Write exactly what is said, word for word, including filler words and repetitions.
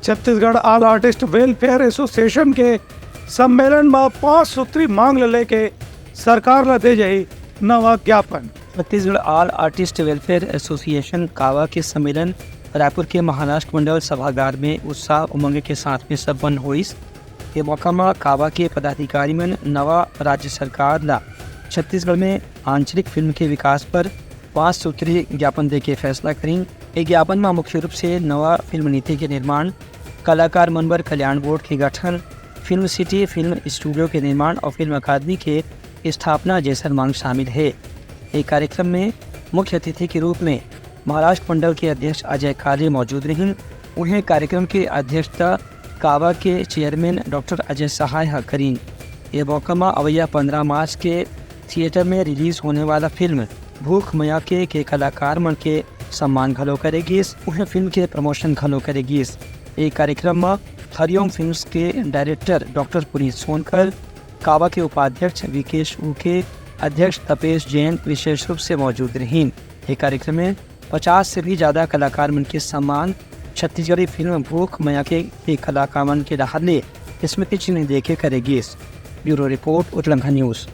Chhattisgarh all artist welfare association के सम्मेलन म पांच सूत्री मांग ल लेके सरकार ल दे जाही नवा ज्ञापन। Chhattisgarh all artist welfare association कावा के सम्मेलन रायपुर के महाराष्ट्र मंडल सभागार में उत्साह उमंग के साथ में संपन्न होइस। ये मौका म कावा के पदाधिकारी मन नवा राज्य सरकार ला छत्तीसगढ़ में आंचलिक फिल्म के विकास पर पांच सूत्री ज्ञापन देके फैसला करिन। ये ज्ञापन म मुख्य रूप से नवा फिल्म नीति के निर्माण, कलाकार मन बर कल्याण बोर्ड के गठन, फिल्म सिटी फिल्म स्टूडियो के निर्माण और फिल्म अकादमी के स्थापना जैसन मांग शामिल हे। ये कार्यक्रम में मुख्य अतिथि के रूप में महाराष्ट्र मंडल के अध्यक्ष अजय काले मौजूद रहिन। उहें, कार्यक्रम के अध्यक्षता कावा के चेयरमैन डॉक्टर अजय सहाय ह करिन। ये मौका म अवैया पंद्रह मार्च के थिएटर में रिलीज होने वाला फिल्म भूख मया के, के कलाकार मन के सम्मान घलो करे गिस। उहें, फिल्म के प्रमोशन घलो करे गिस। ये कार्यक्रम म हरिओम फिल्म्स के डायरेक्टर डॉक्टर पुनीत सोनकर, कावा के उपाध्यक्ष विकेश उके, अध्यक्ष तपेश जैन विशेष रूप से मौजूद रहिन। ये कार्यक्रम में पचास से भी ज्यादा कलाकार मन के सम्मान छत्तीसगढ़ी फिल्म भूख मया के, के कलाकार मन के डहार ले स्मृति चिन्ह देके करे गिस। Bureau report, Utlangha news.